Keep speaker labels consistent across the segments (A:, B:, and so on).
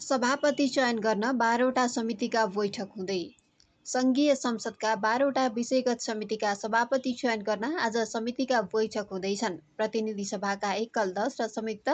A: सभापति चयन गर्न 12वटा समितिका बैठक हुँदै। सङ्घीय संसदका 12वटा विषयगत समितिका सभापति चयन गर्न आज समितिका बैठक हुँदैछन्। प्रतिनिधि सभाका एकल 10 र संयुक्त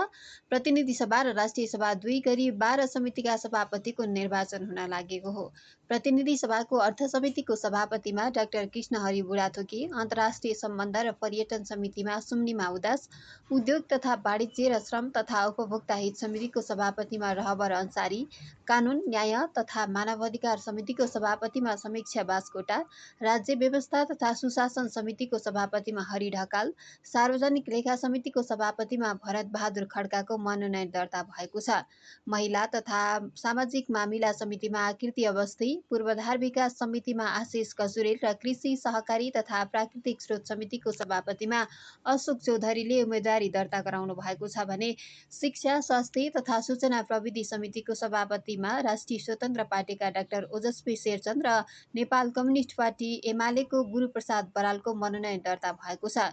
A: प्रतिनिधि सभा र राष्ट्रिय सभा 2 गरी 12 समितिका सभापतिको निर्वाचन हुन लागेको हो। प्रतिनिधि सभाको अर्थ समितिको सभापतिमा डाक्टर कृष्णहरि बुढाथोकी, अन्तर्राष्ट्रिय सम्बन्ध र पर्यटन समितिमा सुम्निमा उदास, उद्योग तथा वाणिज्य र श्रम तथा उपभोक्ता हित समितिको सभापतिमा रहबर अन्सारी, कानुन न्याय तथा मानवाधिकार समितिको सभापतिमा समीक्षा बास्कोटा, राज्य व्यवस्था तथा सुशासन समितिको सभापतिमा हरि ढकाल, सार्वजनिक लेखा समितिको सभापतिमा भरत बहादुर खड्काको मनोनयन दर्ता भएको छ। महिला तथा सामाजिक मामिला समितिमा कीर्ति अवस्थी, पूर्वाधार विकास समितिमा आशिष कसुरेल र कृषि सहकारी तथा प्राकृतिक स्रोत समितिको सभापतिमा अशोक चौधरीले उम्मेदवारी दर्ता गराउनु भएको छ भने शिक्षा स्वास्थ्य तथा सूचना प्रविधि समितिको सभापतिमा राष्ट्रिय स्वतन्त्र पार्टीका डाक्टर ओजस्वी शेरचन्द र नेपाल कम्युनिस्ट पार्टी एमालेको गुरूप्रसाद बरालको मनोनयन दर्ता भएको छ।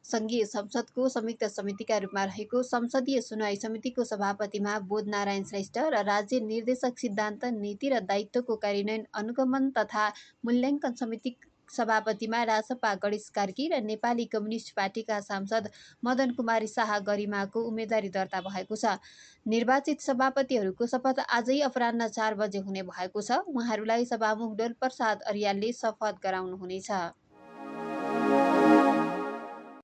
A: सङ्घीय संसदको संयुक्त समितिका रूपमा रहेको संसदीय सुनवाई समितिको सभापतिमा बोधनारायण श्रेष्ठ र राज्य निर्देशक सिद्धान्त नीति र दायित्वको कार्यान्वयन अनुगमन तथा मूल्याङ्कन समिति सभापतिमा राजपा गणेश कार्की र नेपाली कम्युनिस्ट पार्टीका सांसद मदन कुमारी शाह गरिमाको उम्मेदवारी दर्ता भएको छ। निर्वाचित सभापतिहरूको शपथ आजै अपराह्न 4 बजे हुने भएको छ। उहाँहरूलाई सभामुख डोलप्रसाद अर्यालले शपथ गराउनुहुनेछ।